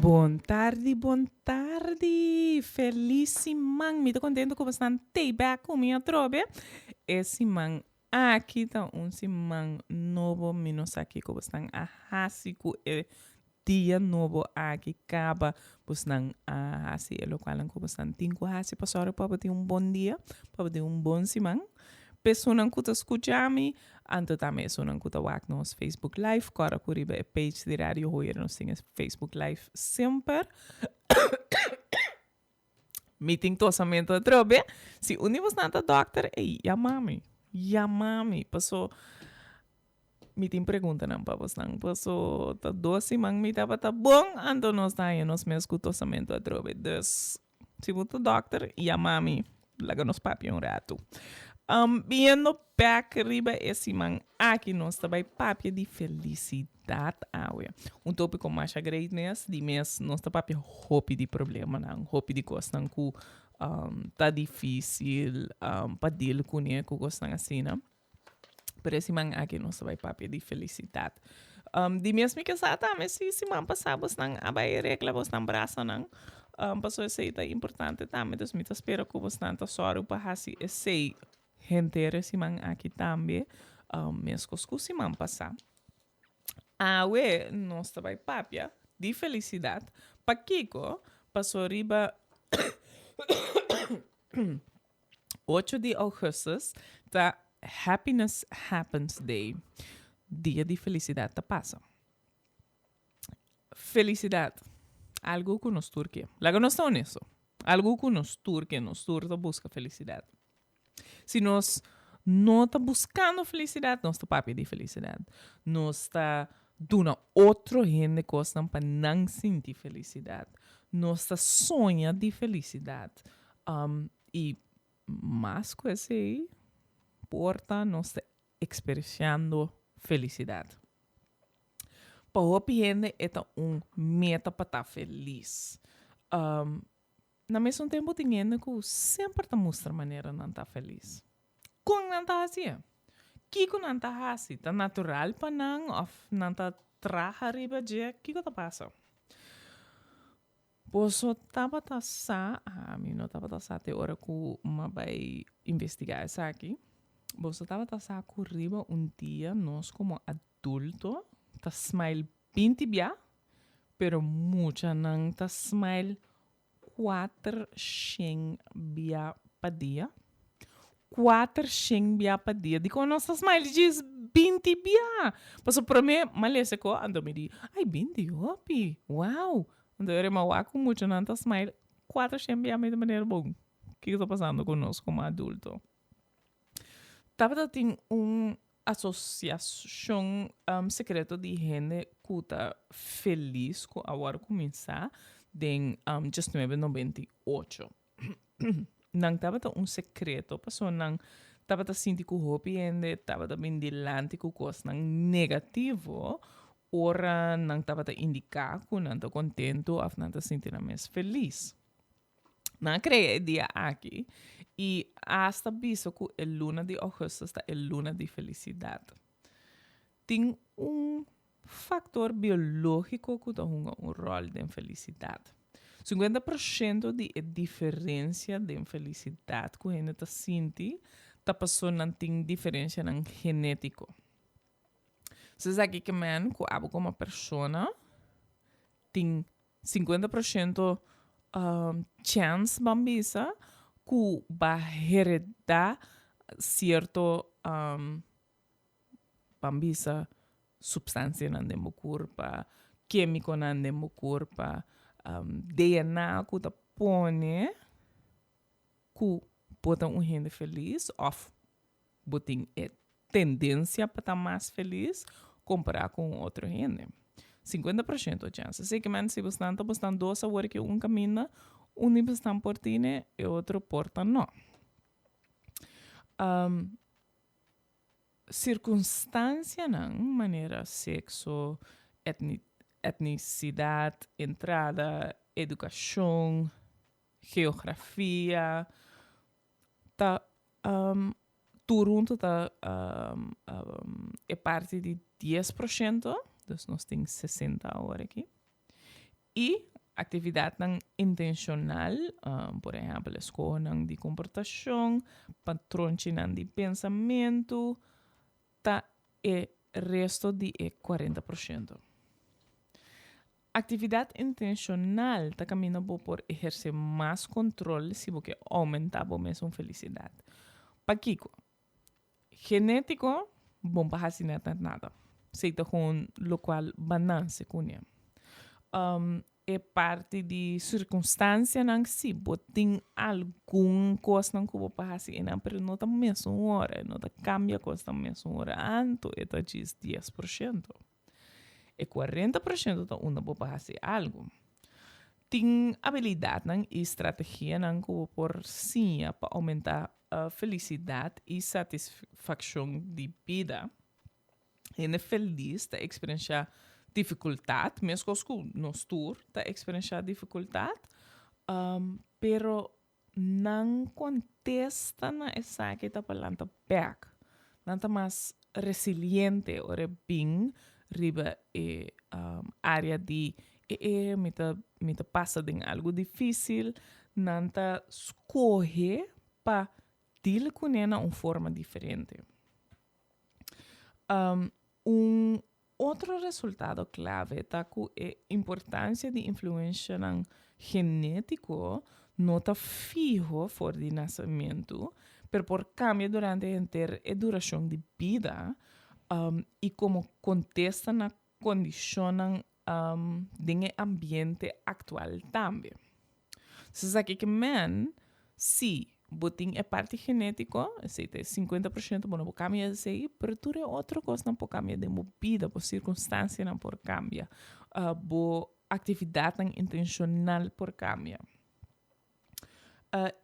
Bon tardi, bon tardi. Feliz siman. Mi ta contento cu bosnan tey back cu mi atrobe. E siman aki ta un siman nobo. Mi no sa kico bosnan a haci cu e dia nobo aki caba. Bosnan a haci e locualnan cu bosnan tin cu haci pa sòru pa bo tin un bon dia, pa bo tin un bon siman. P'esunnan ku ta skucha mi, anto tambe esunnan ku ta wak nos Facebook Live, kòrda ku riba e page di Radio Hoyer nos tin e Facebook Live semper. Mi tin tosamentu atrobe. Si un di bosnan ta dòkter, ey, yama mi. Yama mi, paso mi tin preguntanan pa bosnan. Paso ta dos siman mi tabata bon, anto nos ta haña nos mes ku tosamentu atrobe. Dus, Si bo ta dokter, yama mi. Laga nos papia un ratu. Um, biendo bek riba e siman aki, nos ta bai papia di felisidat awe. Un tópiko masha great mes, di mes nos ta papia hopi di problemanan, hopi di kosnan ku um, ta difísil um, pa deal kuné, ku kosnan asina. Pero e siman aki nos ta bai papia di felisidat. Um, di mes mi ke sa tambe si siman pasá bosnan a bai regla bosnan brasanan. Um, pasobra esei ta importante tambe. Dus mi ta spera ku bosnan ta sòru pa hasi esei henter e siman aki tambe. Um, meskos ku siman pasá. Awe nos ta bai papia di felisidat. Pakiko? Pasobra riba Ocho di augustus ta Happiness Happens Day, Dia di Felisidat ta pasa. Felisidat, algu ku nos tur ke. Laga nos ta honesto, algu ku nos tur ke, nos tur ta buska felisidat. Si nos no ta buskando felisidat, nos ta papia di felisidat. Nos ta duna otro hende kosnan pa nan sinti felisidat. Nos ta soña di felisidat. I mas ku esei, por ta nos ta eksperensiando felisidat. Pa hopi hende e ta un meta pa ta felis. Na mesun tempu tin hende ku semper ta mustra manera nan ta felis. Kon nan ta hasié? Kiko nan ta hasi? Ta natural pa nan òf nan ta traha riba dje? Kiko ta pasa? Boso tabata sa, ami no tabata sa te ora ku m'a bai investigá esaki, boso tabata sa ku riba un dia nos komo adulto ta smile binti bia, pero muchanan ta smile kuater shen bia pa dia? Kuater shen bia pa dia. Dikon nos ta smile djis binti bia? Pasobra promé m'a lesa ko, anto mi di, ai binti hopi, wow! Anto e rema wak ku muchanan ta smile kuater shen bia mi ta manera bon, kiko ta pasando ku nos komo adulto? Tabata tin un asosiashon sekreto di hende ku ta felis ku a wòrdu kuminsá den diesnuebe nobenta i ocho. Nan tabata un sekreto pasobra nan tabata sinti ku hopi hende tabata bin dilanti ku kosnan negativo ora nan tabata indiká ku nan ta kontentu òf nan ta sinti nan mes felis. Nan a krea e dia aki i asta bisa ku e luna di ougùstùs ta e luna di felisidat. Tin un faktor biológiko ku ta hunga un ròl den felisidat. Sinkuenta por shento di e diferensia den felisidat ku hende ta sinti ta pasobra nan tin diferensianan genétiko. So esaki ke men ku abo komo persona tin sinkuenta por shento chèns ban bisa ku ba heredá sierto Ban bisa supstansianan den bo kurpa, kemikonan den bo kurpa, DNA ku ta pone ku bo ta un hende felis òf bo tin e tendensia pa ta mas felis kompará ku un otro hende. Sinkuenta por shento chèns. Así ke men si bosnan ta bosnan dos awor ke un kaminda, un di bosnan por tine, e otro por ta no. Sirkunstansianan manera sekso, etnisidat, entrada, edukashon, geografia ta tur huntu ta e parti di dies por shento, dus nos tin sesenta awor aki. I. Aktividatnan intenshonal, por ehèmpel eskohonan di komportashon, patronchinan di pensamentu, ta e resto di e 40%. Aktividat intenshonal ta kaminda bo por ehersé mas kontrol si bo ke oumentá bo mesun felisidat. Pakiko? Genétiko, bon pa hasi nèt nèt nada. Esei ta gewoon lokual ba nase kuné. E parti di sirkunstansianan, si bo tin algun kosnan ku bo por hasi einan, pero no ta mesun ora, e no ta kambia kosnan mesun ora, anto e ta djis 10%. E 40% ta unda bo por hasi algu. Tin abilidatnan i strategianan ku bo por siña pa oumentá felisidat i satisfakshon di bida. Hende felis ta eksperenshá difikultat, meskos ku nos tur ta eksperenshá difikultat, pero nan kontesta na esaki ta pa lanta bèk. Nan ta mas resiliente ora e bin riba e área di e e mi ta mi ta pasa den algu difísil. Nan ta skohe pa deal kuné na un forma diferente. Un otro resultado klave ta ku e importansia di influenshanan genétiko no ta fiho for di nasementu, pero por kambia durante henter e durashon di bida i komo kontesta na kondishonnan den e ambiente aktual tambe. So esaki ke men, si bo tin e parti genétiko, esei ta e 50%, bo no por kambia esei, pero tur e otro kosnan por kambia den bo bida, bo sirkunstansianan por kambia, bo aktividatnan intenshonal por kambia.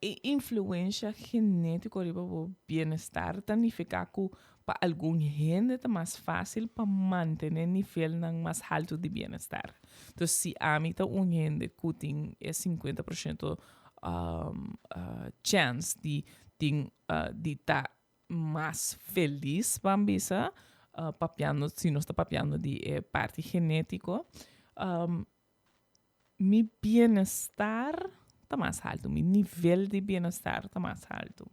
E influensha genétiko riba bo bienestar ta nifiká ku pa algun hende ta mas fásil pa mantené nivelnan mas haltu di bienestar. Entonces, si ami ta un hende ku tin e 50% chèns di tin di ta mas felis, ban bisa, papiando, si nos ta papiando di e parti genétiko, Mi bienestar ta mas haltu, mi nivel di bienestar ta mas haltu.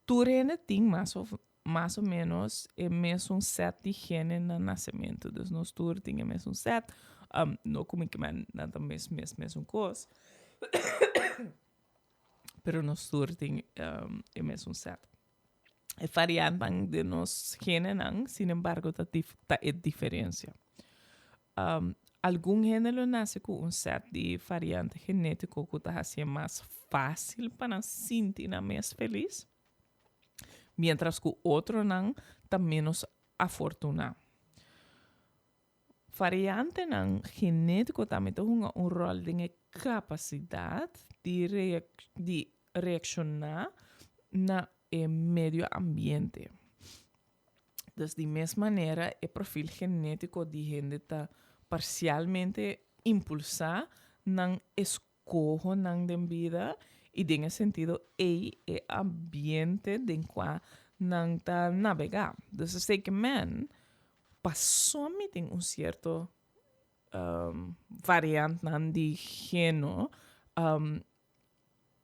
Tur hende tin mas of mas o menos e mesun set di gene na nasementu. Dus nos tur tin e mesun set. Um, no ku mi ke men nan ta mes mes mesun kos. Pero nos tur tin um, e mesun set. E variantan den nos genenan, sin embargo, ta, dif ta e diferencia. Um, algun hende lo nace cu un set di variante genetico cu ta hacié mas fácil pa nan sinti nan mes feliz, mientras cu otronan ta menos afortuná. Variantenan genétiko tambe ta hunga un ròl den e kapasidat di di reakshoná na e medio ambiente. Dus di mes manera e profil genétiko di hende ta parsialmente impulsá nan eskohonan den bida i den e sentido ei e ambiente den kua nan ta nabegá. Dus esei ke men paso mi tin un sierto variantnan di geno,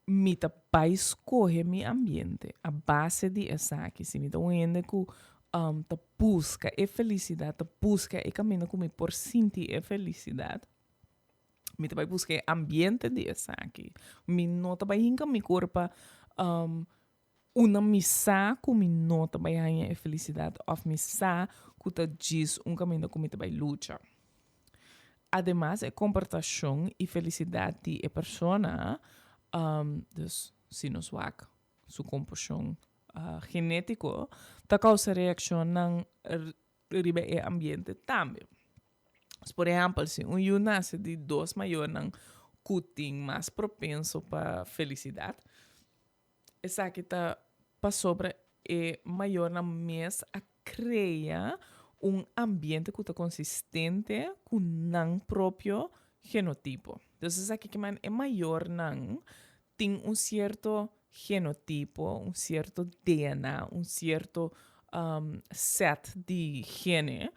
mi ta bai skohe mi ambiente a base di esaki. Si mi ta un hende ku ta buska e felisidat, ta buska e kaminda ku mi por sinti e felisidat, Mi ta bai buska e ambiente di esaki. Mi no ta bai hinka mi kurpa unda mi sa ku mi no ta bai haña e felisidat òf mi sa ku ta djis un kaminda ku mi ta bai lucha. Ademas e komportashon i felisidat di e persona, dus si nos wak su komposhon genétiko, ta kousa reakshonnan riba e ambiente tambe. Por ehèmpel, si un yu nase di dos mayornan ku tin mas propenso pa felisidat, esaki ta pasobra e mayornan mes a krea un ambiente ku ta konsistente ku nan propio genotipo. Dus esaki ke men e mayornan tin un sierto genotipo, un sierto DNA, un sierto set di gene.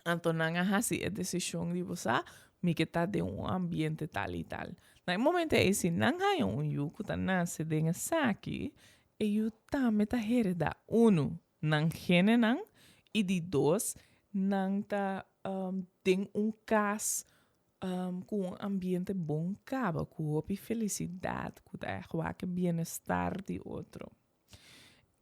Anto nan a hasi e desishon di bo sa, mi ke ta den un ambiente tal i tal. Na e momento ei si nan haña un yu ku ta nase den esaki, e yu tambe ta heredá unu, nan genenan i di dos, nan ta den un kas ku un ambiente bon kaba, ku hopi felisidat, ku ta ègt wak e bienestar di otro.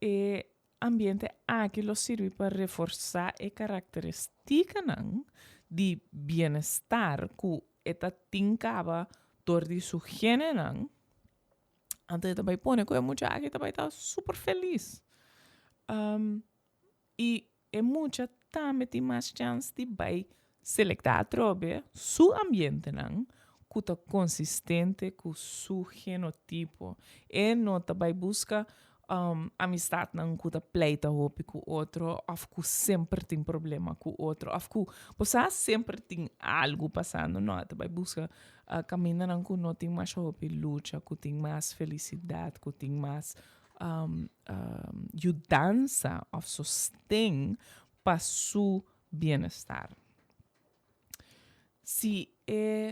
E ambiente aki lo sirbi pa reforsá e karakteristikanan di bienestar ku e ta tin kaba dor di su genenan. Anto e ta bai pone ku e mucha aki ta bai ta super felis. I e mucha tambe tin mas chans di bai selektá atrobe su ambientenan ku ta konsistente ku su genotipo. E no ta bai buska amistatnan ku ta pleita hopi ku otro òf ku semper tin problema ku otro òf ku bo sa semper tin algu pasando. No, e ta bai buska kamindanan ku no tin masha hopi lucha, ku tin mas felisidat, ku tin mas yudansa òf sosten pa su bienestar. Si e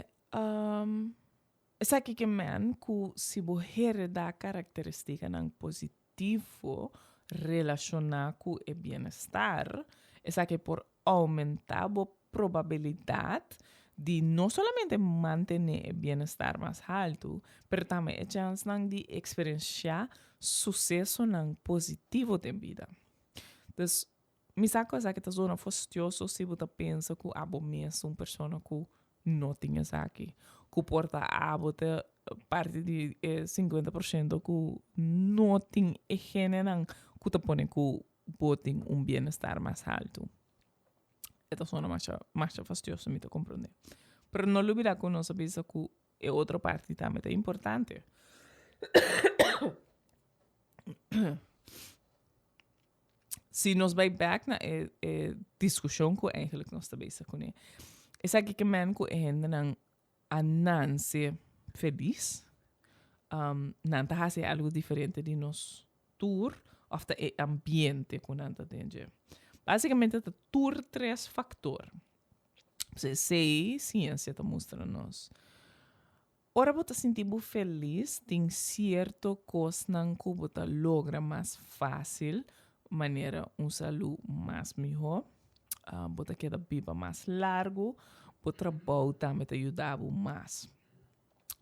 esaki ke men ku si bo heredá karakteristikanan positivo relashoná ku e bienestar, esaki por oumentá bo probabilidat di no solamente mantené e bienestar mas haltu, pero tambe e chènsnan di eksperensiá susesonan positivo den bida. Dus, mi sa ku esaki ta zona fastioso si bo ta pensa ku abo mes un persona ku no tin esaki, ku por ta abo ta parti di e sinkuenta por shento ku no tin e genenan ku ta pone ku bo tin un bienestar mas haltu. E ta sona masha, masha fastioso, mi ta comprende. Pero no lubida cu nos a bisa cu e otro parti tambe ta importante. Si nos bai back na e, e discusion cu eigenlijk nos ta bezig cune, esaki ke men cu e hendenan a nanse felis, um, nan ta hasi algo diferente di nos tur of ta e ambiente ku nan ta den dje. Básicamente ta tur tres factor. Esei ciencia ta mustra nos. Ora bo ta sinti bo felis, tin cierto cosnan ku bo ta logra mas fácil, manera un salú mas mihó, bo ta keda biba mas largu, bo trabou tambe ta yuda bo mas.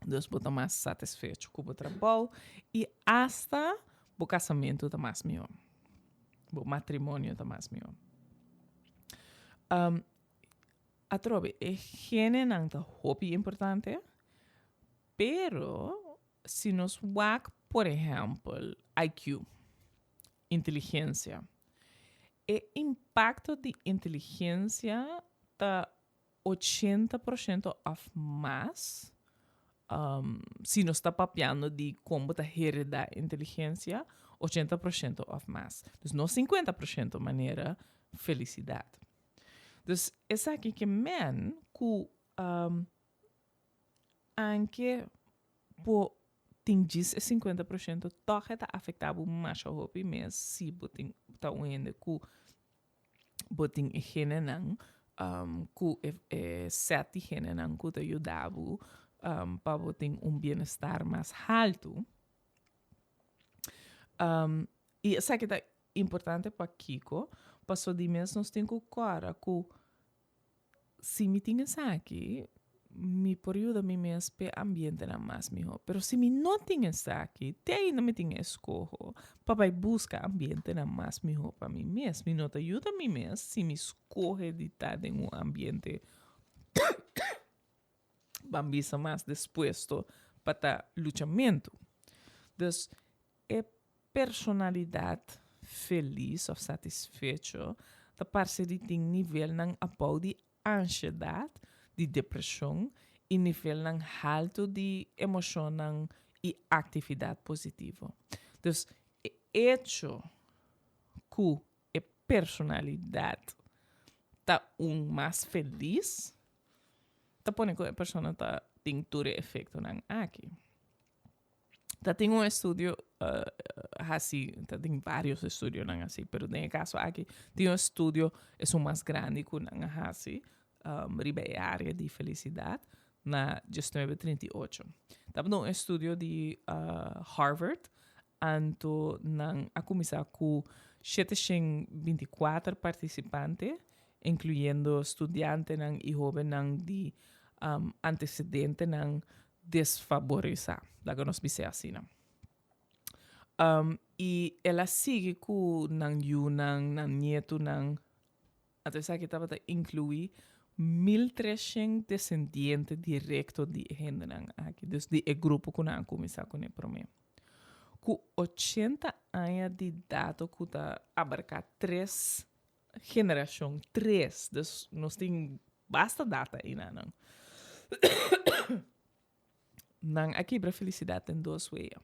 Dus bo ta mas satisfecho ku bo trabou i asta bo kasamentu ta mas mihó. Bo matrimonio ta mas mihó. Um, atrobe, e genenan ta hopi importante, pero si nos wak, por ehèmpel, IQ, inteligensia, e impakto di inteligensia ta 80% òf mas, si nos ta papiando di kon bo ta heredá inteligensia, 80% òf mas. Dus no 50% manera felisidat. Dus esaki ke men ku anke bo tin djis e 50% tòg e ta afektá bo masha hopi mes si bo tin ta un hende ku bo tin e genenan ku e set di genenan ku ta yuda bo pa bo tin un bienestar mas haltu. I esaki ta importante pakiko? Pasobra di mes nos tin ku kòrda ku Si mi tin esaki, mi por yuda mi mes p'e ambientenan mas mihó. Pero si mi no tin esaki, te ainda mi tin e eskoho pa bai buska ambientenan mas mihó pa mi mes. Mi no ta yuda mi mes si mi skohe di ta den un ambiente ban bisa mas dispuesto pa ta luchamentu. Dus e personalidat felis òf satisfecho ta parse di tin nivelnan abou di anshedat, di depreshon i nivelnan haltu di emoshonnan i aktividat positivo. Dus e echo ku e personalidat ta un mas felis ta pone ku e persona ta tin tur e efektonan aki. Ta tin un estudio hasi, ta tin varios estudionan hasi, pero den e kaso aki tin un estudio esun mas grandi ku nan a hasi riba e área di felisidat na diesnuebe trinta i ocho. Tabata un estudio di Harvard, anto nan a kuminsá ku sheteshen binti kuater partisipante, inkluyendo studiantenan i hóbennan di antesedentenan desfaborisá, laga nos bis'é asina. I el a sigui ku nan yunan, nan nietunan. Anto esaki tabata inkluí 1300 desendiente direkto di e hendenan aki, dus di e grupo ku nan a kuminsá kuné promé. Ku 80 aña di dato ku ta abarká tres generashon, tres, dus nos tin basta data einanan. Nan a kibra felisidat den dos wea.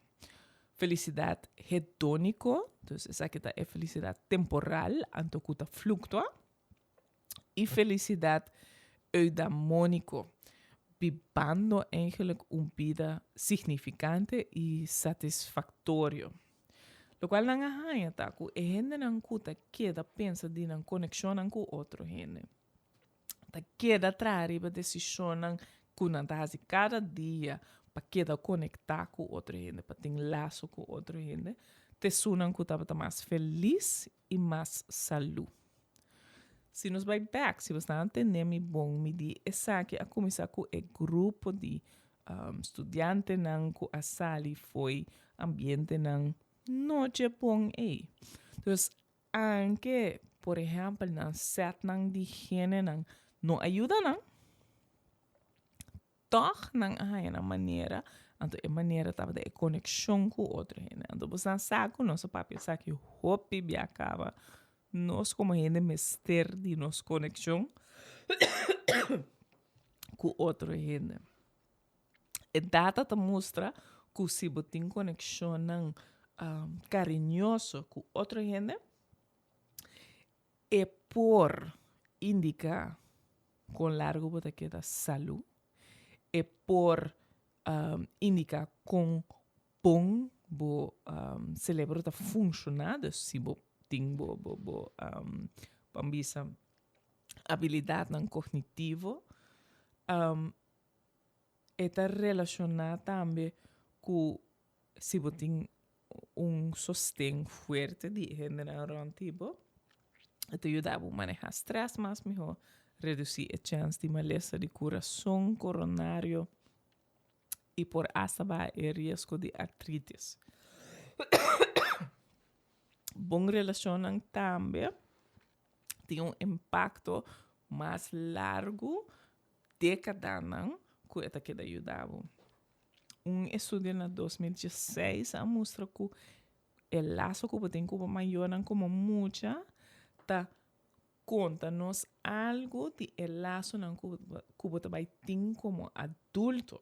Felisidat hedóniko, dus esaki ta e felisidat temporal, anto ku ta fluktua, i felisidat eudamóniko, bibando eigenlijk un bida signifikante i satisfaktorio. Lokual nan a haña ta ku e hendenan ku ta keda pensa di nan konekshonnan ku otro hende, ta keda traha riba desishonnan ku nan ta hasi kada dia pa keda konektá ku otro hende, pa tin laso ku otro hende, ta esunnan ku tabata mas felis i mas salú. Si nos bai bèk, si bo sta tende mi bon, mi di esaki a kuminsá ku e grupo di studiantenan ku a sali fo'i ambientenan no dje bon ei. Dus Anke, por ehèmpel, nan sètnan di genenan no a yuda nan, tòg nan a haña nan manera, anto e manera tabata e konekshon ku otro hende. Anto bo sa sa ku nos a papia esaki hopi bia kaba, nos komo hende mester di nos konekshon ku otro hende. E data ta mustra ku si bo tin konekshonnan kariñoso ku otro hende, e por indiká kon largu bo ta keda salú, e por indiká kon bon bo selebro ta funshoná, dus si bo tin bo bo bo ban bisa abilidatnan kognitivo. E ta relashoná tambe ku si bo tin un sosten fuerte di e hendenan rònt di bo, e ta yuda bo manehá strès mas mihó, redusí e chèns di malesa di kurason koronario i por asta baha e riesgo di artritis. Bon relashonnan tambe tin un impakto mas largu dékadanan ku e ta keda yuda bo. Un estudio na 2016 a mustra ku e laso ku bo tin ku bo mayornan komo mucha ta konta nos algu di e lasonan ku bo ta bai tin komo adulto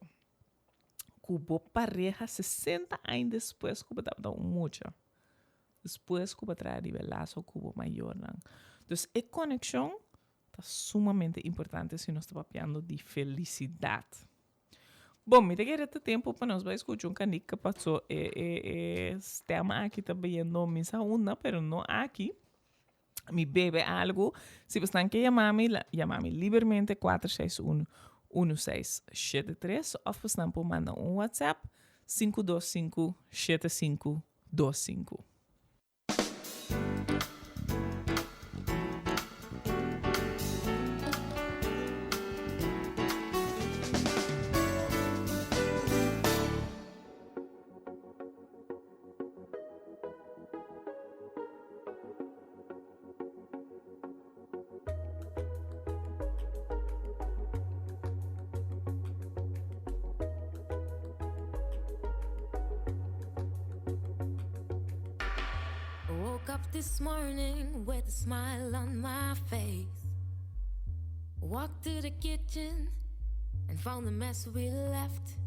ku bo pareha 60 aña despues ku bo tabata un mucha. Despues ku bo a traha riba e laso ku bo mayornan. Dus e konekshon Ta sumamente importante si nos ta papiando di felisidat. Bon, mi ta kere ta tempo pa nos bai skucha un kanika paso e e e stem aki ta bayendo mi sa unda pero no aki. Mi bebe algu. Si bosnan ke yama mi, yama mi libermente 461 1673 of bosnan por manda un WhatsApp 525 7525. Woke up this morning with a smile on my face. Walked to the kitchen and found the mess we left.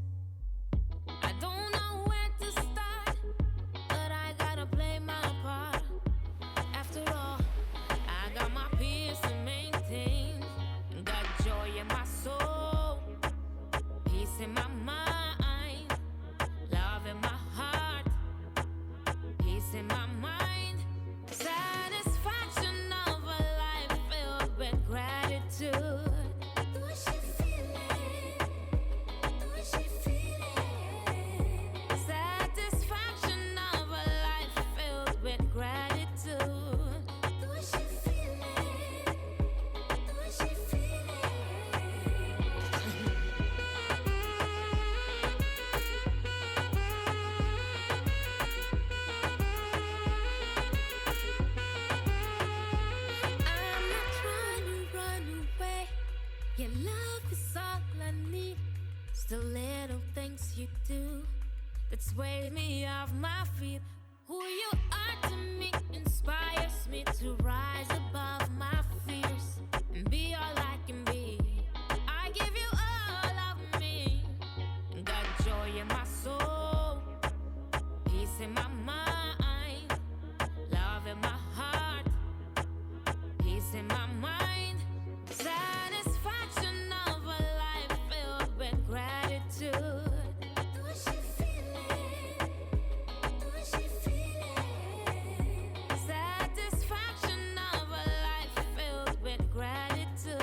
I don't know where to start, but I gotta play my part. After all, I got my peace to maintain. Got joy in my soul, peace in my mind, love in my heart. is all I need. It's the little things you do that sway me off my feet. Who you are to me inspires me to rise above my fears and be all I can be. I give you all of me. Got joy in my soul, peace in my mind, love in my heart, peace in my mind. Satisfaction of a life filled with gratitude. Satisfaction of a life filled with gratitude.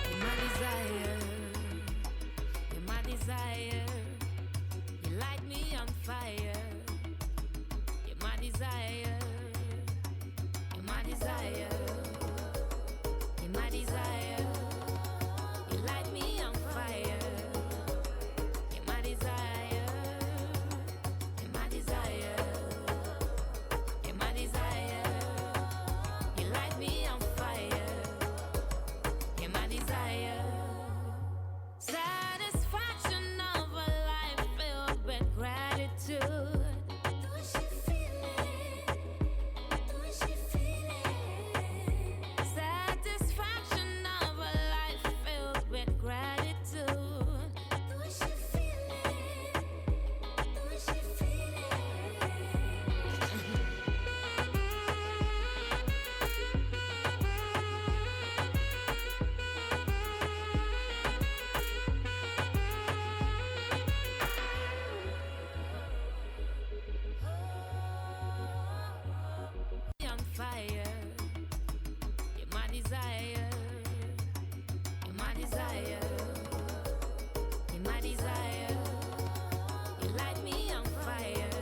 You're my desire. You're my desire. You light me on fire. You're my desire. You're my desire. You're my desire. You light me on fire. You're my desire. You're my desire. You're my desire. You light me on fire. You're my desire. Satisfaction of a life filled with gratitude. Satisfaction of a life filled with gratitude. On fire. You're my desire. You're my desire. You're my desire. You light me on fire.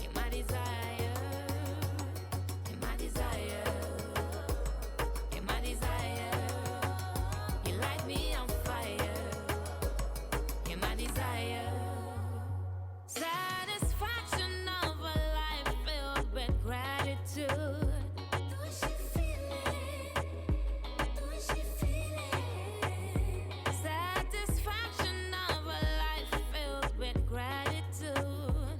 You're my desire. You're my desire. You're my desire. You light me on fire. You're my desire. Satisfaction of a life filled with gratitude. Satisfaction of a life filled with gratitude.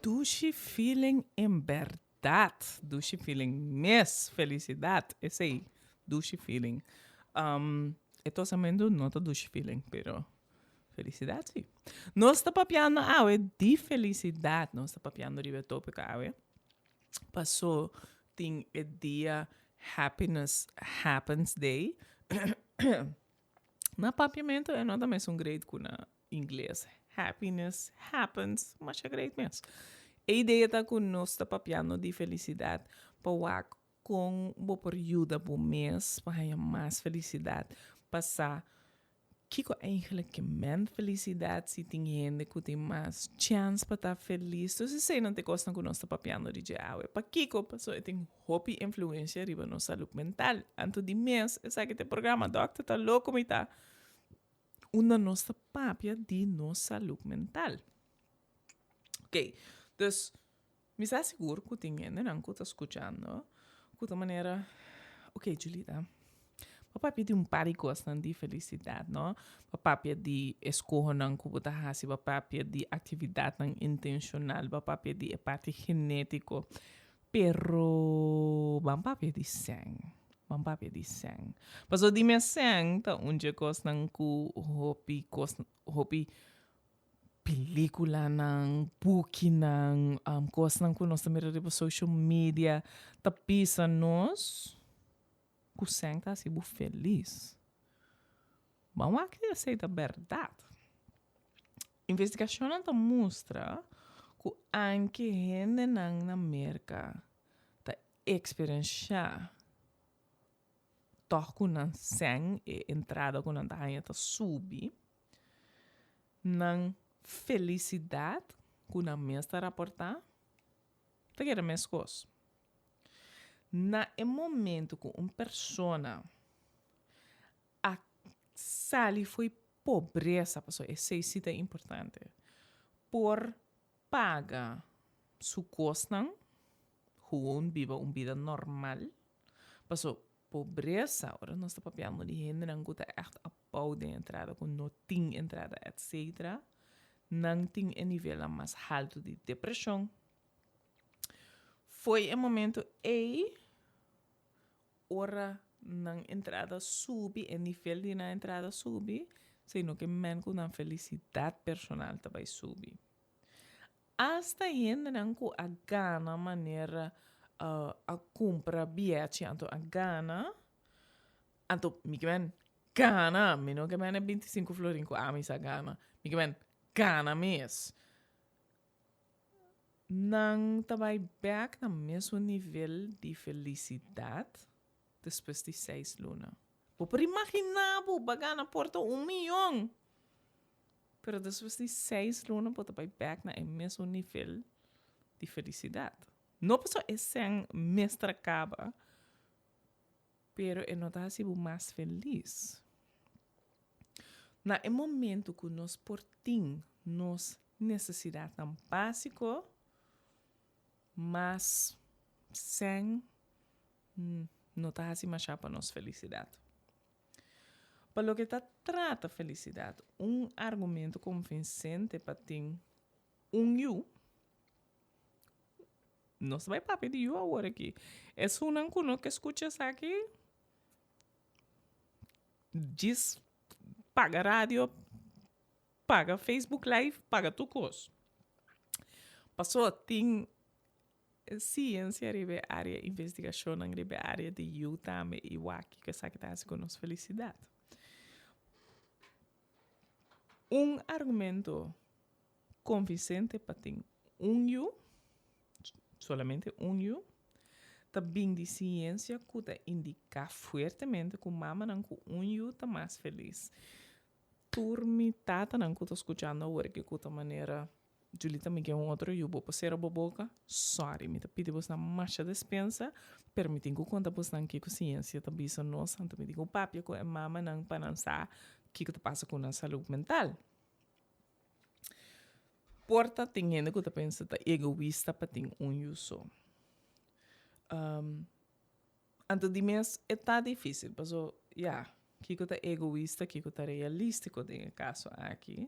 Dushi feeling en bèrdat. Dushi feeling mes. Felisidat. Esei. Dushi feeling. Um, e tosamentu no ta dushi feeling, pero felisidat si. Nos ta papiando awe di felisidat. Nos ta papiando riba e tópiko awe. Pasó tin e dia Happiness Happens Day. Na papiamentu e no ta mesun great ku na ingles. Happiness happens, masha great mes. E idea ta ku nos ta papiando di felisidat pa wak kon bo por yuda bo mes pa haña mas felisidat, pa sa kiko eigenlijk ke men felisidat, si tin hende ku tin mas chèns pa ta felis. Entonces eseinan ta e kosnan ku nos ta papiando di dje awe. Pakiko? Pasobra e tin hopi influensia riba nos salud mental. Anto di mes esaki ta e programa Dòkter Ta Loko Mi Ta, unda nos ta papia di nos salud mental. Ok, dus mi sa sigur ku tin hendenan ku ta skuchando ku ta manera, ok Julita, bo papia di un par di kosnan di felisidat, no? Bo papia di eskohonan ku bo ta hasi, bo papia di aktividatnan intenshonal, bo papia di e parti genétiko, pero ban papia di sèn, ban papia di sèn. Pasobra di mes sèn ta un dje kosnan ku hopi kos, hopi Peliculanan, bukinan, cosnan cu nos ta mira riba social media ta bisa nos cu sèn ta haci bo felis. Ban wak si esey ta berdad. Investigacionnan ta mustra cu anke hendenan na Merca ta. eksperenshá tòg ku nan sèn, e entrada ku nan ta haña ta subi, nan felisidat ku nan mes ta raportá ta keda meskos. Na e momento ku un persona a sali fo'i pobresa, pasobra esei si ta importante, por paga su kosnan, gewoon biba un bida normal, paso pobresa, ora nos ta papiando di hendenan ku ta ègt abou den entrada, ku no tin entrada etcetera, nan tin e nivelnan mas haltu di depreshon. Fo'i e momento ei, Ora nan entrada subi, e nivel di nan entrada subi, sino ke men ku nan felisidat personal ta bai subi. Asta hendenan ku a gana manera a kumpra bièchi anto a gana, anto mi ke men gana, mi no ke men e bintisinku florin ku ami sa gana, mi ke men gana mes. Nan ta bai bek na mesun nivel di felisidat despues di seis luna. Bo por imaginá bo, bo a gana por ta un miyon! Pero despues di seis luna bo ta bai bek na e mesun nivel di felisidat. No pasobra e sèn mester a kaba, pero e no ta hasi bo mas felis. Na e momento ku nos por tin nos nesesidatnan básiko, mas sèn no ta hasi mashá pa nos felisidat. Pa loke ta trata felisidat, un argumento konvinsente pa tin un yu, nos ta bai papia di yu awor aki, esunnan ku no ke skucha esaki, djis paga radio, paga Facebook live, paga tur kos. Paso tin siensia riba e área, investigashonnan riba e área di yu tambe i wak kiko esaki ta hasi ku nos felisidat. Un argumento konvinsente pa tin un yu, solamente un yu, ta bin di siensia ku ta indiká fuertemente ku mamanan ku un yu ta mas felis. Tur mi tatanan ku ta skuchando awor ke ku ta manera, Julita mi ke un otro yu, bo por sera bo boka? Sorry, mi ta pidi bosnan masha despensa, pero mi tin ku konta bosnan kiko siensia ta bisa nos, anto mi tin ku papia ku e mamanan pa nan sa kiko ta pasa ku nan salud mental. Por ta tin hende ku ta pensa ta egoista pa tin un yu so. Anto di mes e ta difísil paso ya, kiko ta egoista, kiko ta realístiko den e kaso aki,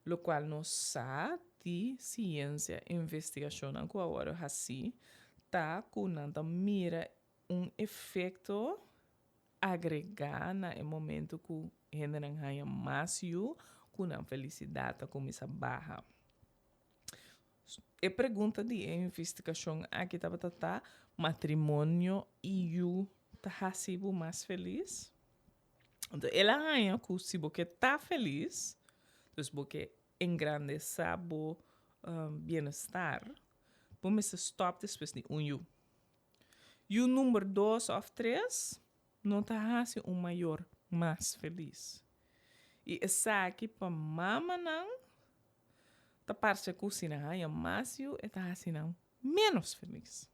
lokual nos sa di siensia, investigashonnan ku a wòrdu hasí ta ku nan ta mira un efekto agregá na e momento ku hendenan haña mas yu ku nan felisidat ta kuminsá baha. E pregunta di e investigashon aki tabata ta, Matrimonio i yu ta hasi bo mas felis? Anto el a haña ku si bo ke ta felis, dus bo ke engrandesá bo bienestar, bo mester stòp despues di un yu. Yu number dos òf tres no ta hasi un mayor mas felis. I esaki pa mamanan ta parse ku si nan haña mas yu e ta hasi nan ménos felis.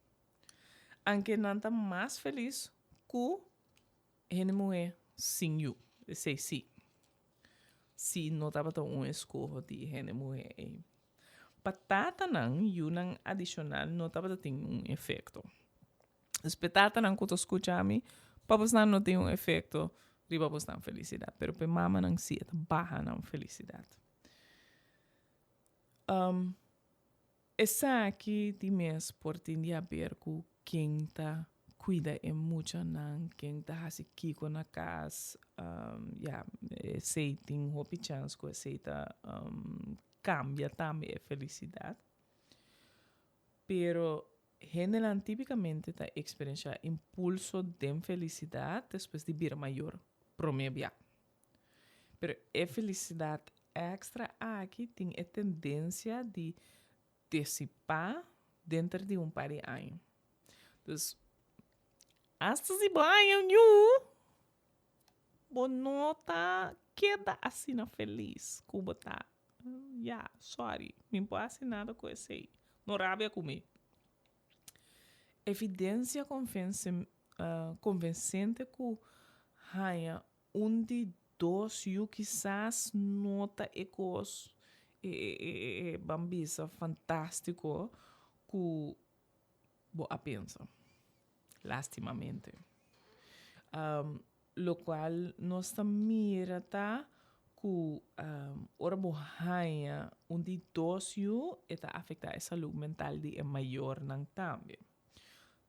Anke nan ta mas felis ku hende muhé sin yu. Esei sí. Si no tabata un eskoho di e hende muhé ei. Pa tatanan, yunan adishonal no tabata tin un efekto. Dus p'e tatanan ku ta skucha mi, pa bosnan no tin un efekto riba bosnan felisidat, pero p'e mamanan sí e ta baha nan felisidat. Esaki di mes por tin di haber ku ken ta kuida e muchanan, ken ta hasi kiko na kas. Ya, esei tin hopi chèns ku esei ta kambia tambe e felisidat. Pero hendenan típikamente ta eksperenshá impulso den felisidat despues di bira mayor promé bia. Pero e felisidat èkstra aki tin e tendensia di disipá denter di un par di aña. Dus, hasta si bo haña un yu, bo no ta keda asina felis ku bo ta. Ya, sorry, mi no por hasi nada ku esei. No rabia ku mi. Evidensia konvensente ku haña un di dos yu kisas no ta e kos e ban bisa fantástiko ku bo a pensa. Lastimamente. Lokual nos ta mira ta ku ora bo haña un di dos yu e ta afektá e salú mental di e mayornan tambe.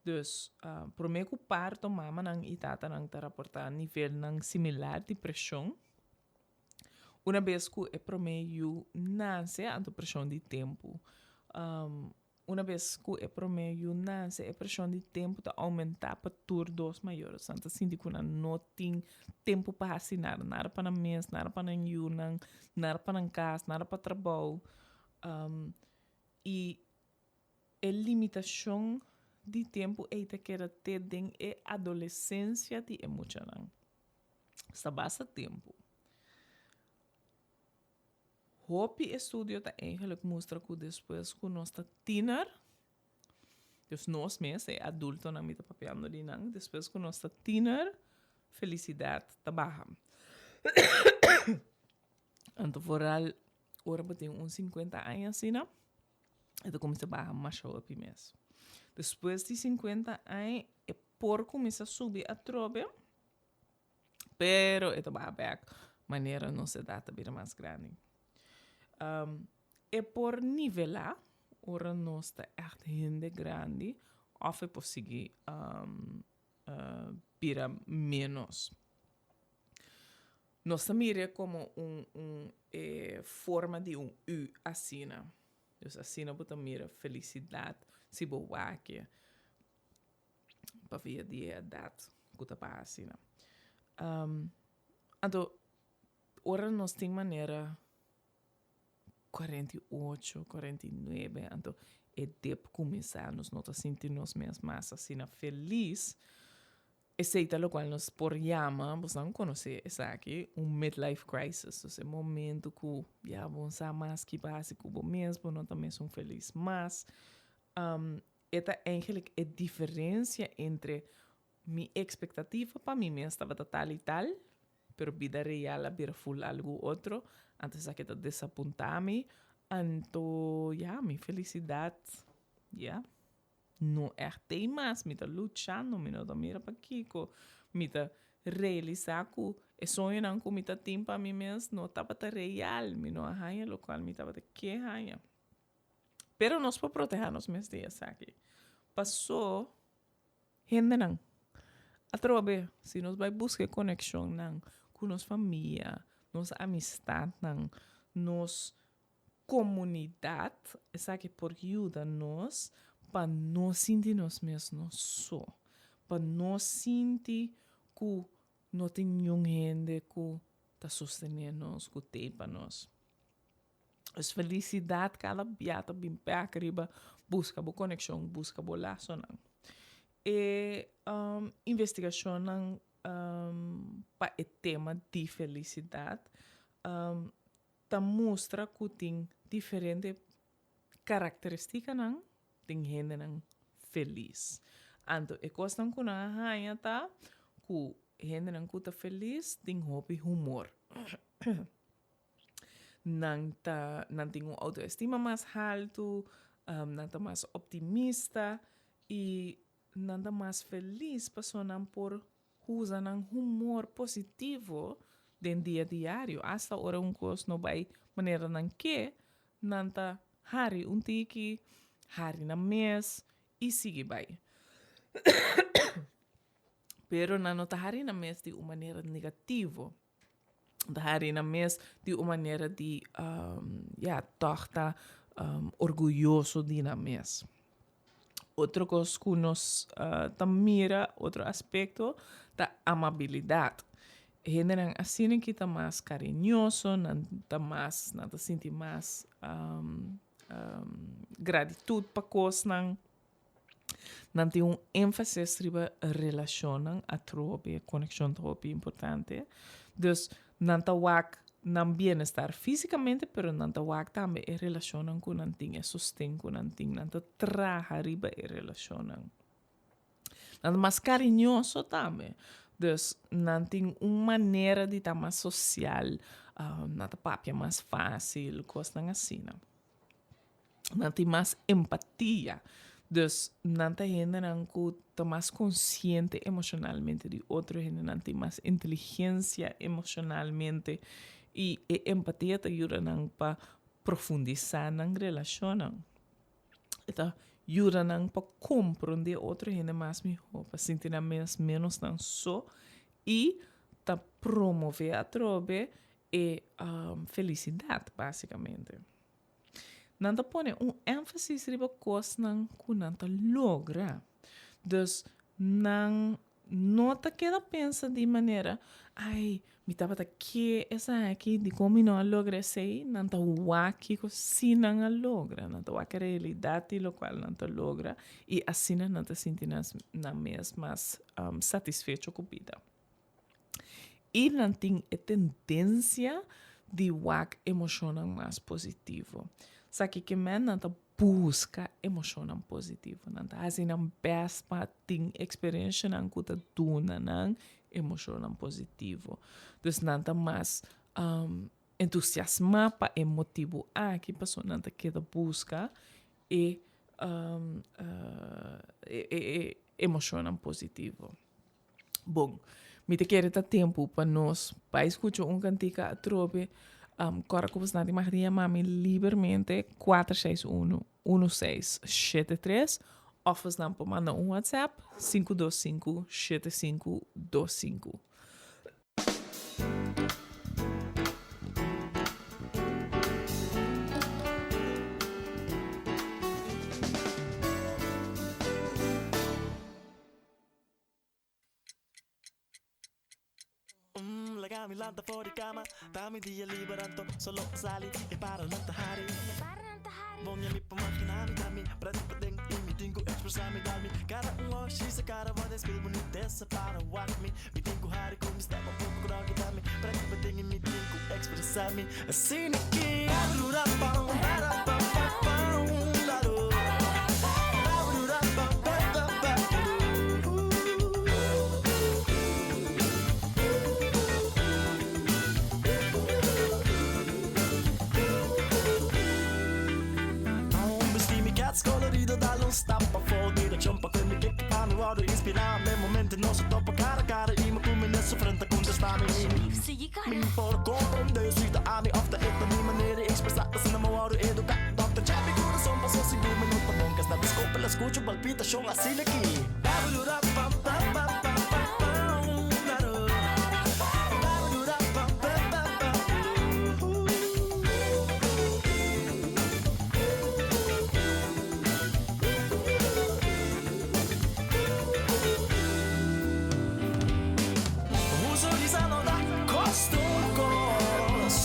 Dus, promé ku parto mamanan i tatanan ta raportá nivelnan similar di preshon. Una bes ku e promé yu nase, anto preshon di tempu. Una bes ku e promé yu nase, e preshon di tempu ta oumentá pa tur dos mayor. Nan ta sinti ku nan no tin tempu pa hasi nada, nada pa nan mes, nada pa nan yunan, nada pa nan kas, nada pa trabou. I E limitashon di tempu ei ta keda te den e adolesensia di e muchanan. Sta basta tempu. Hopi estudio ta eigenlijk mustra ku despues ku nos ta tiener, dus nos mes, e adultonan mi ta papiando di nan, despues ku nos ta tiener, felisidat ta baha. Anto vooral ora bo tin un sinkuenta aña asina. E ta kuminsá baha masha hopi mes. Despues di sinkuenta aña e por kuminsá subi atrobe, pero e ta baha bèk manera nos edat ta bira mas grandi. E por nivelá ora nos ta ègt hende grandi òf e por sigui bira ménos. Nos ta mir'é komo un un e forma di un U asina. Dus asina bo ta mira felisidat si bo wak e pa via di e edat ku ta baha asina. Anto ora nos tin manera 48, 49, anto e dip kuminsá, nos no ta sinti nos mes mas asina felis. Esei ta lokual nos por yama, bosnan konosé esaki, un midlife crisis. Dus e momento ku ya bo no sa mas ki pa hasi ku bo mes, bo no ta mesun felis mas. E ta eigenlijk e diferensia entre mi ekspektativa pa mi mes tabata tal i tal, pero bida real a bira ful algu otro, anto esaki ta desapuntá mi, anto ya mi felisidat ya no ègt tei mas, mi ta luchando, mi no ta mira pakiko, mi ta realisá ku e soñonan ku mi ta tin pa mi mes no tabata real, mi no a haña lokual mi tabata ke haña. Pero nos por protehá nos mes di esaki, pasó Hendenan. Atrobe, si nos bai buska e konekshonnan ku nos famia, nos amistatnan, nos komunidat, esaki por yuda nos pa no sinti nos mes nos so, pa no sinti ku no tin niun hende ku ta sostené nos, ku t'ei pa nos. Pues felisidat kada bia ta bin bek riba buska bo konekshon, buska bo lasonan. E investigashonnan pa e tema di felisidat ta mustra ku tin diferente karakteristikanan den hendenan felis. Anto e kosnan ku nan a haña ta ku hendenan ku ta felis tin hopi humor. Nan ta nan tin un autoestima mas haltu, nan ta mas optimista i nan ta mas felis pasobra nan por usa nan humor positivo den dia diario. Asta ora un kos no bai manera nan ke, nan ta hari un tiki, hari nan mes i sigui bai. Pero nan no ta hari nan mes di un manera negativo. Ta hari nan mes di un manera di ya tòg ta orguyoso di nan mes. Otro kos ku nos ta mira, otro aspekto, ta amabilidat. Hendenan asina ki ta mas kariñoso, nan ta mas, nan ta sinti mas gratitut pa kosnan. Nan tin un énfasis riba relashonnan, atrobe konekshon ta hopi importante. Dus nan ta wak nan bienestar físikamente, pero nan ta wak tambe e relashonnan ku nan tin, e sosten ku nan tin. Nan ta traha riba e relashonnan. Nan ta mas kariñoso tambe. Dus nan tin un manera di ta mas sosial, nan ta papia mas fásil, kosnan asina. Nan tin mas empatia. Dus nan ta hendenan ku ta mas konsiente emoshonalmente di otro hende. Nan tin mas inteligensia emoshonalmente i e empatia ta yuda nan pa profundisá nan relashonnan. E ta yuda nan pa komprondé otro hende mas mihó, pa sinti nan mes ménos nan so i ta promové atrobe e felisidat básikamente. Nan ta pone un énfasis riba kosnan ku nan ta logra. Dus, nan no ta keda pensa di manera, Ai, mi tabata ke esaki, dikon mi no a logra esei? Nan ta wak kiko sí nan a logra. Nan ta wak e realidat di lokual nan ta logra i asina nan ta sinti nan mes mas satisfecho ku bida. I nan tin e tendensia di wak emoshonnan mas positivo. Sa ki ke men nan ta buska emoshonnan positivo. Nan ta hasi nan bèst pa tin eksperenshanan ku ta duna nan emoshonnan positivo. Dus nan ta mas entusiasmá pa e motibu aki pasobra nan ta keda buska e e emoshonnan positivo. Bon, mi ta kere ta tempu pa nos bai skucha un kantika atrobe. Kòrda ku bosnan tin mag di yama mi libermente 461 1673 òf bosnan por manda un WhatsApp 525 7525. Laga mi lanta for di kama, ta mi dia liber anto solo a sali e paranan ta hari. Bon ya mi por magina mi ta mi pret paden i mi tin ku expresa mi dal mi kara un osh i sa kara word e spil bunitesa para wak mi mi tin ku hari ku mi step un poko groggy ta mi pret paden i mi tin ku expresa mi asina ki. Bisti mi cats colorido dal un stap pafó Direccion pa cu mi kek pa mi wordo inspirá Me momento nos a topa cara a cara Y mi cu mi nes su frente a contestá mi Mi por comprende si ta ami of ta e ta mi manera di expresa Asina mi wordo educa Dokter check mi corazon paso sigur mi no ta bon Kesta biscopa la scucho palpitacion asina ki. Un sonrisa no ta kosta un kos.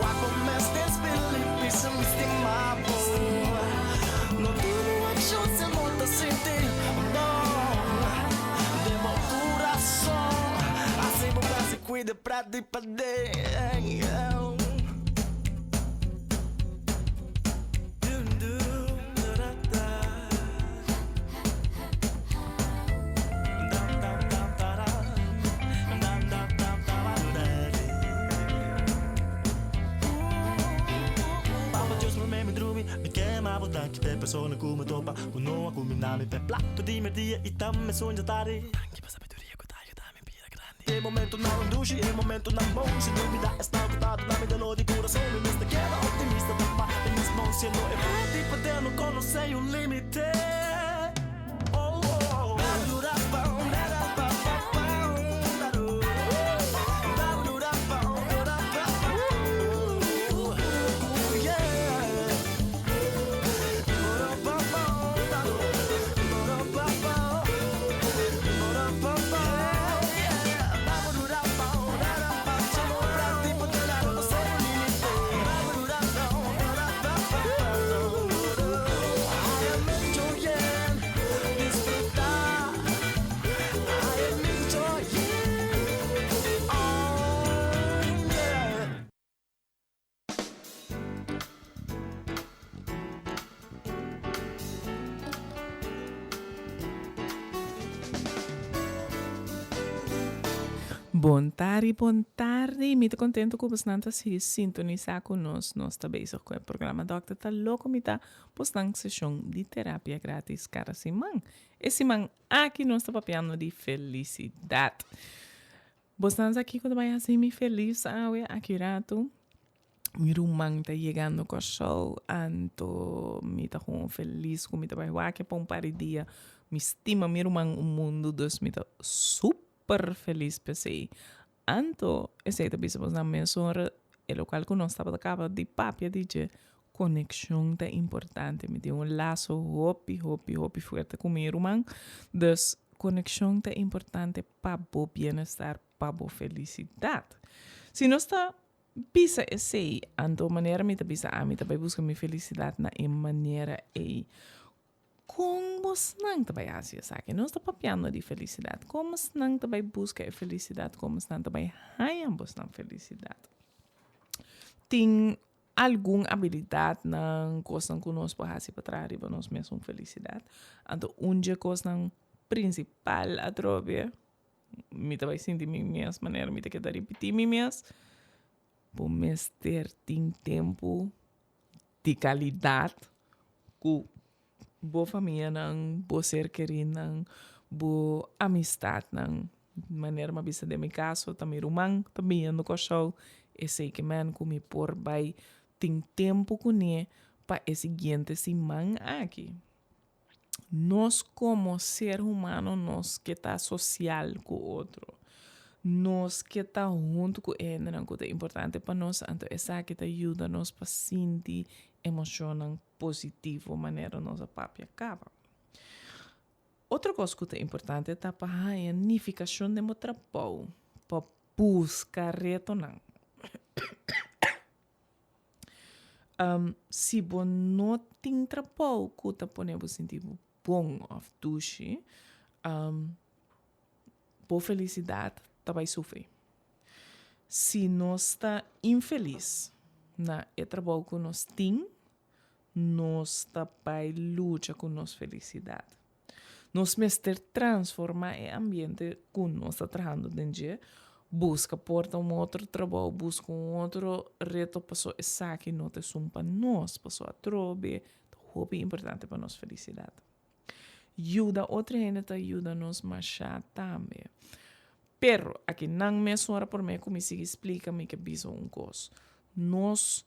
Wak bo mes den spil i bisa mi stima bo. No tin un akshon si no ta sinti bon den bo kurason. Hasi bo bes i kuida pret di paden. Papa Dios promé mi drumi, mi kema bo danki p'e persona ku mi topa ku no a kuminá mi p'e plato di merdia i tambe sunja tardi. Danki pa sabiduria ku ta yuda mi bira grandi. E momentonan dushi, e momentonan bon, sin dubida esnan ku ta duna mi doló di kurason. Mi mester keda optimista ta pa mi mes bon siendo e pret di poder no konosé un límite. Bon tardi, bon tardi. Mi ta contento cu bosnan ta sigui sintonisa cu nos. Nos ta bezig cu e programa Dokter ta Loco. Mi ta bosnan sesion di terapia gratis cada siman. E siman aki nos ta papiando di felicidad. Bosnan sa kico ta bay haci mi feliz awe aki rato? Mi ruman ta yegando Kòrsou, anto mi ta gewoon felis ku mi ta bai wak pa un par di dia. Mi stima mi ruman un mundu, dus mi ta super felis p'esei. Anto esei ta bisa bosnan mesora e lokual ku nos tabata kaba di papia di dje, konekshon ta importante. Mi tin un laso hopi, hopi, hopi fuerte ku mi ruman, dus konekshon ta importante pa bo bienestar, pa bo felisidat. Si nos ta Bisa esei, anto manera mi ta bisa ami ta bai buska mi felisidat na e manera ei. Kon bosnan ta bai hasi esaki? Nos ta papiando di felisidat. Kon bosnan ta bai buska e felisidat? Kon bosnan ta bai haña bosnan felisidat? Tin algun abilidatnan, kosnan ku nos por hasi pa traha riba nos mesun felisidat. Anto un dje kosnan prinsipal atrobe Mi ta bai sinti mi mes manera mi ta keda ripití mi mes. Bo mester tin tempu di kalidat ku bo famianan, bo ser kerinan, bo amistatnan. Manera mi a bisa den mi kaso ta mi ruman ta biniendo Kòrsou, esei ke men ku mi por bai tin tempu kuné pa e siguiente siman aki. Nos komo ser humano nos ke ta sosial ku otro. Nos ke ta huntu ku e hendenan ku ta importante pa nos, anto esaki ta yuda nos pa sinti emoshonnan positivo manera nos a papia kaba. Otro kos ku ta importante ta pa haña nifikashon den bo trabou, pa buska retonan. Si bo no tin trabou ku ta pone bo sinti bo bon òf dushi, bo felisidat ta bai sufri. Si nos ta infelis na e trabou ku nos tin, nos ta bai lucha ku nos felisidat. Nos mester transformá e ambiente ku nos ta trahando den dje, buska por ta un otro trabou, buska un otro reto paso esaki no ta esun pa nos, paso atrobe ta hopi importante pa nos felisidat. Yuda otro hende ta yuda nos masha tambe. Pero aki nan mes ora por me ku mi sigui splika mi ke bisa un kos. Nos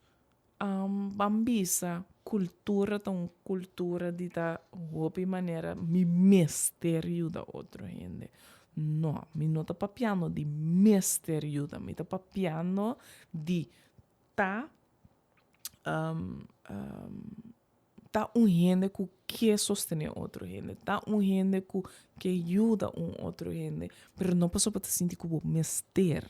Ban bisa cultura ta un cultura di ta hopi manera mi mester yuda otro hende. No, mi no ta papiando di mester yuda, mi ta papiando di ta ta un hende ku ke sostené otro hende, ta un hende ku ke yuda un otro hende, pero no pasobra bo ta sinti ku bo mester.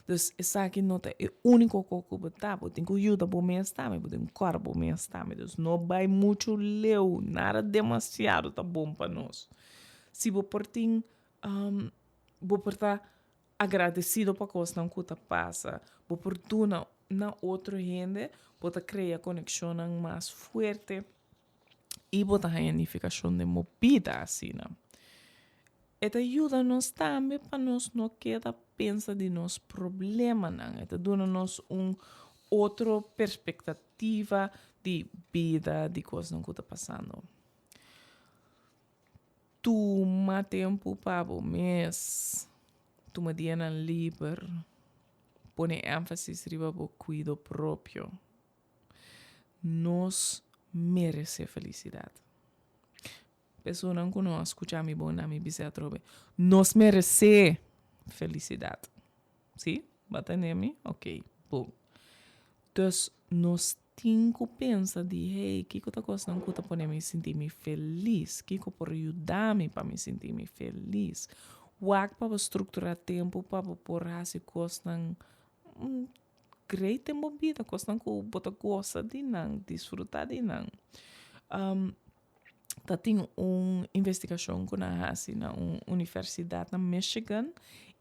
Dus esaki no ta e úniko kos ku bo ta, bo tin ku yuda bo mes tambe, bo tin ku kòrda bo mes tambe. Dus no bai muchu leu, nada demasiado ta bon pa nos. Si bo por tin, bo por ta agradesido pa kosnan ku ta pasa, bo por duna na otro hende, bo ta krea konekshonnan mas fuerte i bo ta haña nifikashon den bo bida asina. E ta yuda nos tambe pa nos no keda pensa di nos problemanan. E ta duna nos un otro perspektativa di bida, di kosnan ku ta pasando. Tuma tempu pa bo mes. Tuma dianan liber. Pone énfasis riba bo kuido propio. Nos meresé felisidat. Personan ku no a skucha mi bon na mi bisa atrobe, nos meresé felisidat. Sí? Bo a tende mi? Oké, bon. Dus nos tin ku pensa di, hey, kiko ta kosnan ku ta pone mi sinti mi felis? Kiko por yuda mi pa mi sinti mi felis? Wak pa bo strukturá tempu pa bo por hasi kosnan great den bo bida, kosnan ku bo ta gosa di nan, disfrutá di nan. Ta tin un investigashon ku nan a hasi na un universidat na Michigan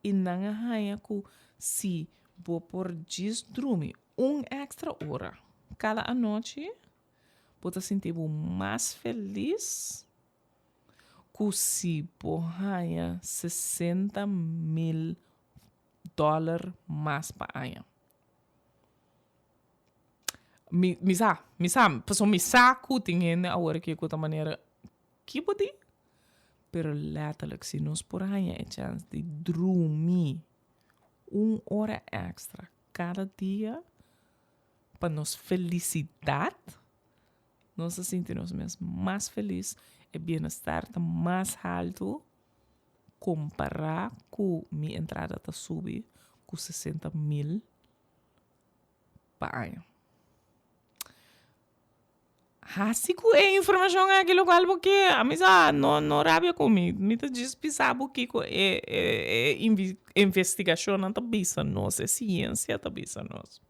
i nan a haña ku si bo por djis drumi un èkstra ora kada anochi, bo ta sinti bo mas felis ku si bo haña 60.000. dòler mas pa aña. Mi, mi sa, mi sa, pasobra mi sa ku tin hende awor aki ku ta manera, ki bo di? Pero letterlijk, si nos por haña e chèns di drumi un ora èkstra kada dia pa nos felisidat, nos ta sinti nos mes mas felis, e bienestar ta mas haltu kompará ku mi entrada ta subi ku 60 mil pa aña. Hasi ku e informashon aki lokual bo ke, ami sa no no rabia ku mi, mi ta djis bisa bo kiko e e e investigashonnan ta bisa nos, e siensia ta bisa nos.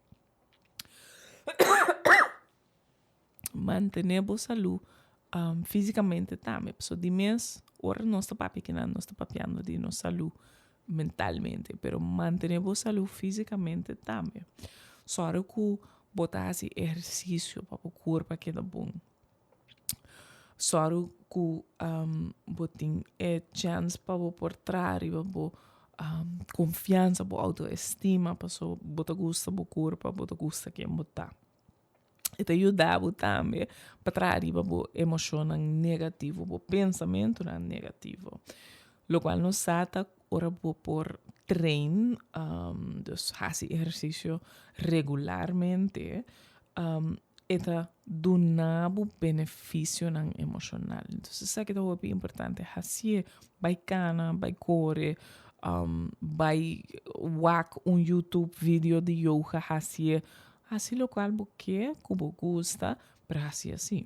Mantené bo salú físikamente tambe, pasobra di mes ora nos ta papia kinan nos ta papiando di nos salú mentalmente, pero mantené bo salú físikamente tambe. Sòru ku bo ta hasi ehersisio pa bo kurpa keda bon. Sòru ku bo tin e chèns pa bo por traha riba bo konfiansa, bo outoestima, pasobra bo ta gusta bo kurpa, bo ta gusta ken bo ta. E ta yuda bo tambe pa traha riba bo emoshonnan negativo, bo pensamentunan negativo. Lokual nos sa ta ora bo por train, dus hasi ehersisio regularmente, e ta duna bo benefisionan emoshonal. Entonces esaki ta hopi importante, hasié, bai kana, bai kore, bai wak un YouTube video di yoga, hasié. Hasi lokual bo ke, ku bo gusta, pero hasi asi.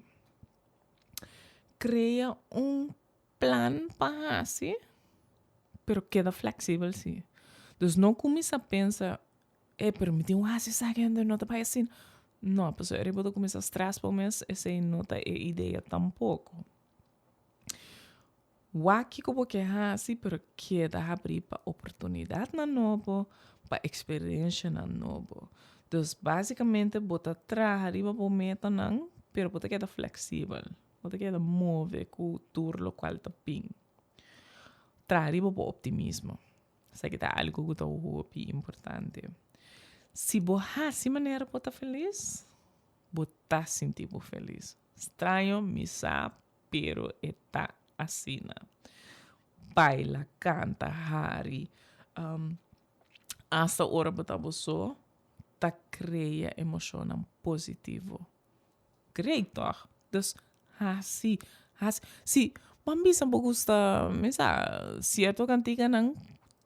Krea un plan pa hasi, pero keda fleksibel si. Dus no kuminsá pensa, e pero mi tin ku hasi esaki anto no ta bai asina. No, pasobra ora bo ta kuminsá strès bo mes, esei no ta e idea tampoko. Wak kiko bo ke hasi, pero keda habrí pa oportunidatnan nobo, pa eksperenshanan nobo. Dus básikamente bo ta traha riba bo metanan, pero bo ta keda fleksibel. Bo ta keda move ku tur lokual ta bin. Traha riba bo optimismo. Esaki ta algu ku ta hopi importante. Si bo hasi manera bo ta felis, bo ta sinti bo felis. Straño mi sa, Pero e ta asina. Baila, canta, hari, hasta ora bo ta bo so, ta crea emocionnan positivo. Great toch? Dus haci, haci. Si, ban bisa bo gusta, mi sa, cierto canticanan,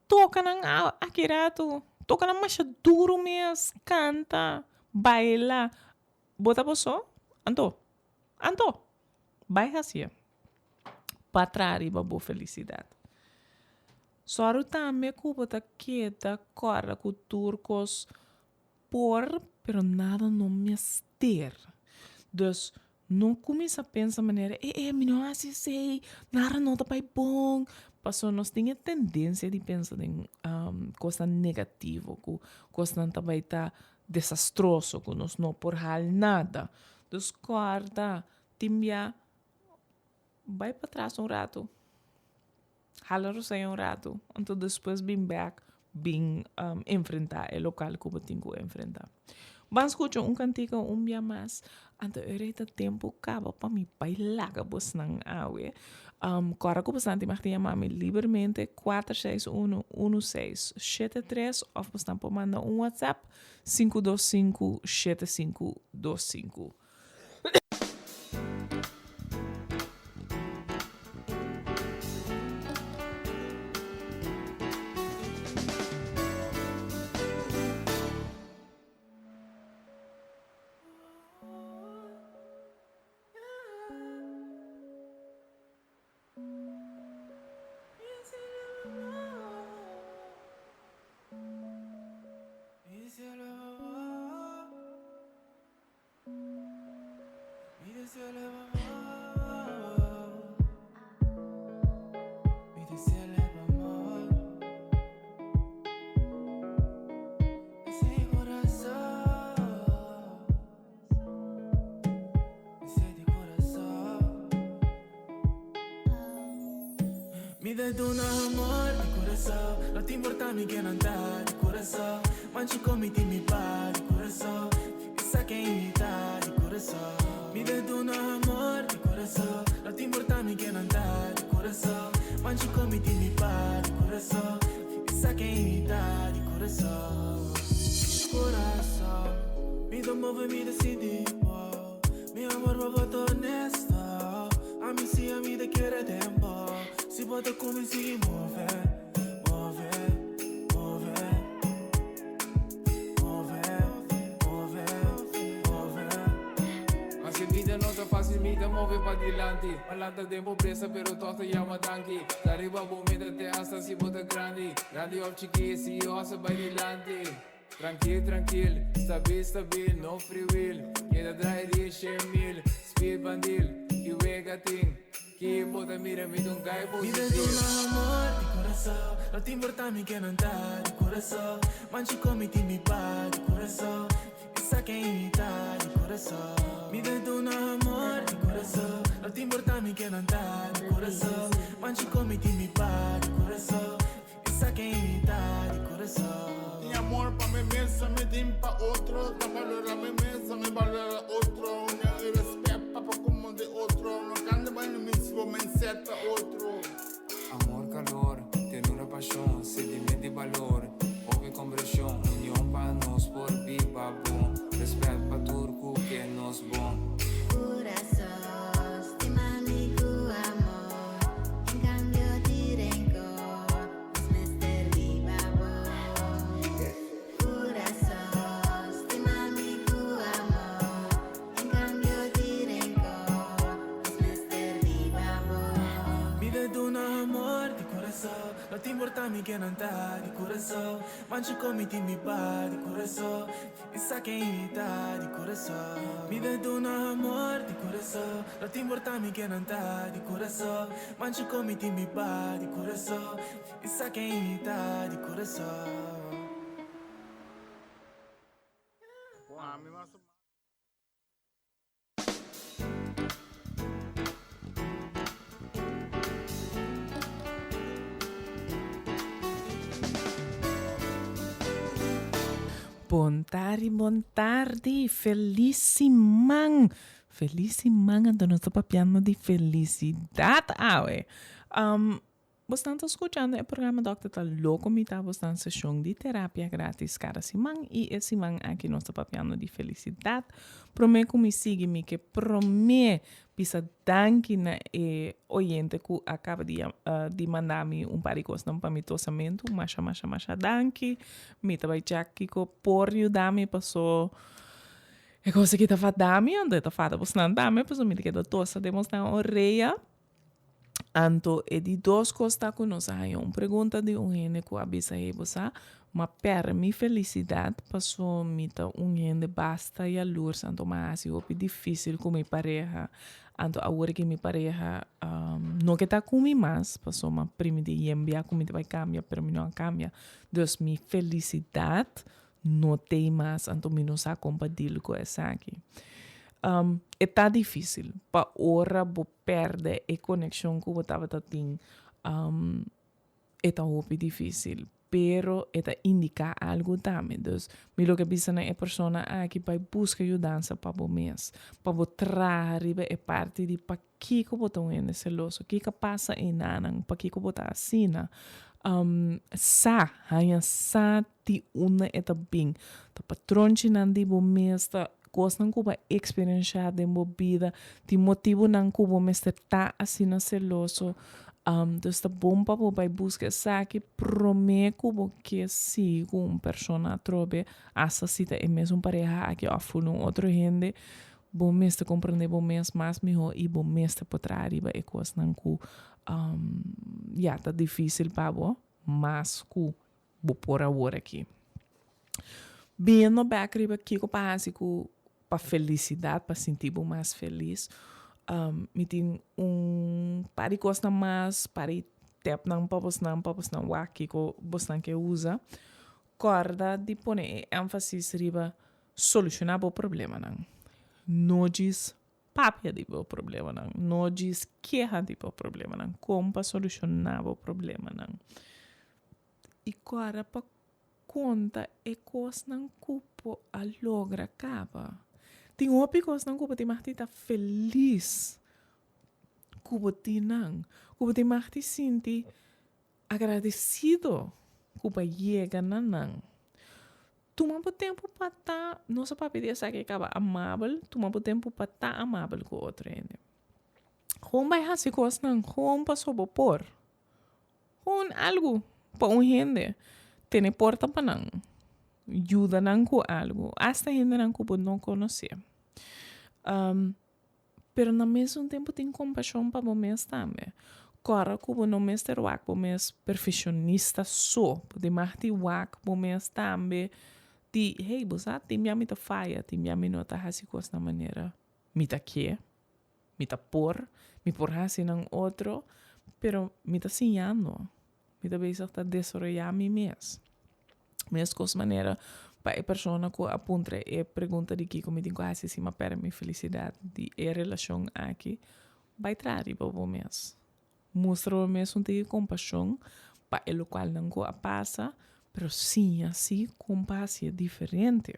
toca nan aki rato. Toca nan masha duro mes, canta, baila. Bo ta bo so? Anto, Anto, bai hacié pa traha riba bo felicidad. Sòru tambe ku bo ta keda kòrda ku tur kos por, pero nada no mester. Dus, no kuminsá pensa manera, e e, mi no hasi esei, nada no ta bai bon. Pasobra nos tin e tendensia di pensa den kosnan negativo, ku kosnan ta bai ta desastroso, ku nos no por hal nada. Dus kòrda, tin bia bai patras un ratu, hala rosei un ratu, anto despues bin bèk bin enfrentá e lokal ku bo tin ku enfrentá. Ban skucha un kantika un bia mas, anto e rei ta tempu kaba pa mi bai laga bosnan awe. Kòrda ku bosnan tin mag di yama mi libermente 461 1673 òf bosnan por manda un WhatsApp 525 7525. Mi ta duna amor di curason, no ta importa mi ken nan ta di curason. Manchi con mi tin mi pa di curason, mi sa ken mi ta di curason. Mi ta duna amor di curason, no ta importa mi ken nan ta di curason. Manchi con mi tin mi pa di curason, mi sa ken mi ta di curason. Curason, mi ta move mi ta sinti bo, mi amor pa bo ta honesto. Ami si ami ta kere den bo, si bo ta cu mi sigui move, move, move, move, move, move. Aunke bida no ta facil, mi ta move pa dilanti. M'a lanta den pobresa, pero toch ta yama danki. Ta riba bo meta te hasta si bo ta grandi. Grandi of chiki, si hustle bay dilanti. Trankil, trankil, stabil, stabil, no free will. Keda draai di 100.000, speed bandil, ki wega tin. Ki bo ta mira mi ta un guy Mi ta duna amor di curason, no ta importa mi ken nan ta di curason. Manchi con mi tin mi pa di curason, mi sa ken mi ta di curason. Mi ta duna amor di curason, no ta importa mi ken nan ta di curason. Manchi con mi tin mi pa di curason, mi sa ken mi ta di curason. Tin amor pa mi mes, mi tin pa otro, ta valora mi mes, mi valora otro, mi respet pa pa como de otro, no cande bay no mismo mindset pa otro. Amor, calor, ternura, pasion, sentimento y balor, hopi comprension, union pa nos por biba bon, respet pa tur cu ke nos bon. Curason, stima mi cu amor, en cambio di rencor, nos mester biba bon. Curason, stima mi cu amor, en cambio di rencor, nos mester biba bon. Mi ta duna amor di curason, no ta importa mi ken nan ta di curason. Manchi con mi tin mi pa di curason, mi sa ken mi ta di curason. Mi ta duna amor di curason, no ta importa mi ken nan ta di curason. Manchi con mi tin mi pa di curason, mi sa ken mi ta di curason. Bon tardi, bon tardi, feliz siman. Feliz siman, anto nos ta papiando di felicidad awe. Um, Bosnan ta skuchando e programa Dòkter Ta Loko Mi ta bosnan seshon di terapia gratis kada siman i e siman aki nos ta papiando di felisidat. Promé ku mi sigui mi ke promé bisa danki na e oyente ku a kaba di di manda mi un par di kosnan pa mi tosamentu. Masha masha masha danki. Mi ta bai chèk kiko por yuda mi paso e kos aki ta fada mi anto e ta fada bosnan tambe pasobra mi ta keda tosa den bosnan orea. Anto e di dos kos ta ku nos a haña un pregunta di un hende ku a bisa hey bo sa, m'a pèrdè mi felisidat paso mi ta un hende basta yalurs anto m'a hasi hopi difísil ku mi pareha. Anto awor ki mi pareha no ke ta ku mi mas paso m'a primiti yembia ku mi ta bai kambia pero mi no a kambia. Dus mi felisidat no t'ei mas, anto mi no sa kon pa deal ku esaki. E ta difísil pa ora bo pèrdè e konekshon ku bo tabata tin, e ta hopi difísil, pero e ta indiká algu tambe. Dus, mi lo ke bisa na e persona aki bai buska yudansa pa bo mes, pa bo traha riba e parti di pakiko bo ta un hende seloso, kiko a pasa einanan, pakiko bo ta asina. Sa, haña sa di unda e ta bin. Ta patronchinan di bo mes, ta kosnan ku bo a eksperenshá den bo bida, tin motibunan ku bo mester ta asina seloso. Dus ta bon pa bo bai buska esaki promé ku bo ke sigui ku un persona atrobe, asta si ta e mesun pareha aki òf ku un otro hende, bo mester komprendé bo mes mas mihó i bo mester por traha riba e kosnan ku ya ta difísil pa bo mas ku bo por awor aki. Biendo bek riba kiko pa hasi ku pa felisidat, pa sinti bo mas felis, mi tin un par di kosnan mas, par di tepnan pa bosnan, pa bosnan wak kiko bosnan ke usa. Kòrda di pone e énfasis riba solushoná bo problemanan, no djis. papia di bo problemanan, no djis keha di bo problemanan, kon pa solushoná bo problemanan. I kòrda pa konta e kosnan ku bo a logra kaba. Tin hopi kosnan ku bo tin mag di ta felis ku bo tin nan, ku bo tin mag di sinti agradesido ku bo a yega na nan. Tuma bo tempu pa ta, nos a papia di esaki kaba, amabel, tuma bo tempu pa ta amabel ku otro hende. Gewoon bai hasi kosnan, gewoon paso bo por. Gewoon algu pa un hende. Tene porta pa nan. Yuda nan ku algu. Asta hendenan ku bo no konosé. Pero na mesun tempu tin kompashon pa bo mes tambe. Kòrda ku bo no mester wak bo mes perfeshonista so. Bo tin mag di wak bo mes tambe di, hey, bo sa, tin bia mi ta faya, tin bia mi no ta hasi kos na manera mi ta ke, mi ta por, mi por hasi nan otro, pero mi ta siñando. Mi ta bezig ta desaroyá mi mes. Meskos manera pa e persona ku a puntra e pregunta di kiko mi tin ku hasi si mi a pèrdè mi felisidat di e relashon aki, bai traha riba bo mes. Mustra bo mes un tiki kompashon pa e lokualnan ku a pasa, pero siña si kon pa hasié diferente.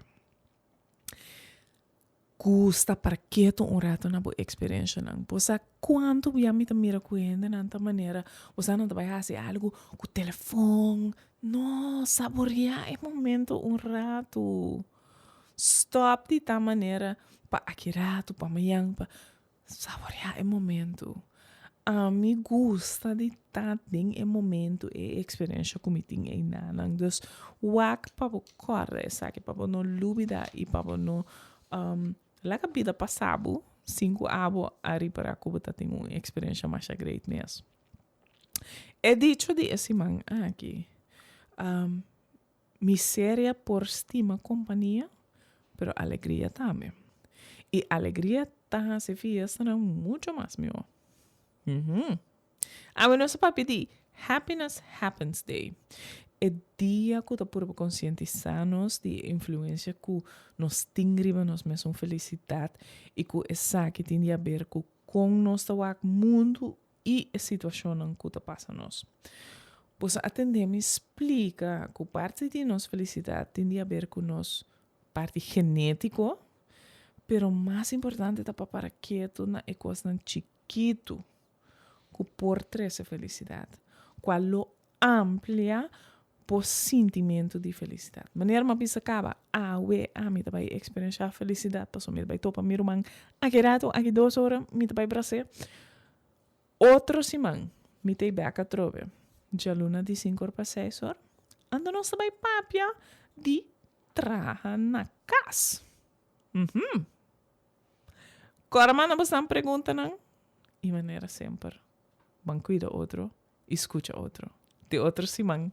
Gusta para ketu un rato na bo experiencianan. Bo sa cuanto bia mi ta mira cu hendenan ta manera bo sa nan ta bay haci algo cu telefon. No, saborea e momento un rato. Stop di ta manera pa aki rato, pa mañan, pa Saboreá e momento. Ami gusta di ta den e momento, e eksperensha ku mi tin einanan. Dus wak pa bo kòrda esaki, pa bo no lubidá i pa bo no laga bida pasa bo sin ku abo a ripará ku bo ta tin un eksperensha masha great mes. E dicho di e siman aki, Miseria por stima kompania, pero alegria tambe. I alegria ta hasi fiestanan mucho mas mihó. Uhum. Awe nos a papia di Happiness Happens Day, e dia ku ta purba konsientisá nos di e influensia ku nos tin riba nos mesun felisidat i ku esaki tin di haber ku kon nos ta wak mundu i e situashonnan ku ta pasa nos. Boso a tende mi splika ku parti di nos felisidat tin di haber ku nos parti genétiko, pero mas importante ta pa para ketu na e kosnan chikitu ku por trese felisidat, kual lo amplia bo sintimentu di felisidat. Manera mi a bisa kaba, awe ami ta bai eksperenshá felisidat pasobra mi ta bai topa mi ruman aki ratu, aki dos ora mi ta bai bras'é. Otro siman mi ta ei bèk atrobe, djaluna di sinku or pa seis or, anto nos ta bai papia di traha na kas. Uhum. Kòrda manda bosnan preguntanan i manera semper, ban kuida otro i skucha otro. Te otro siman.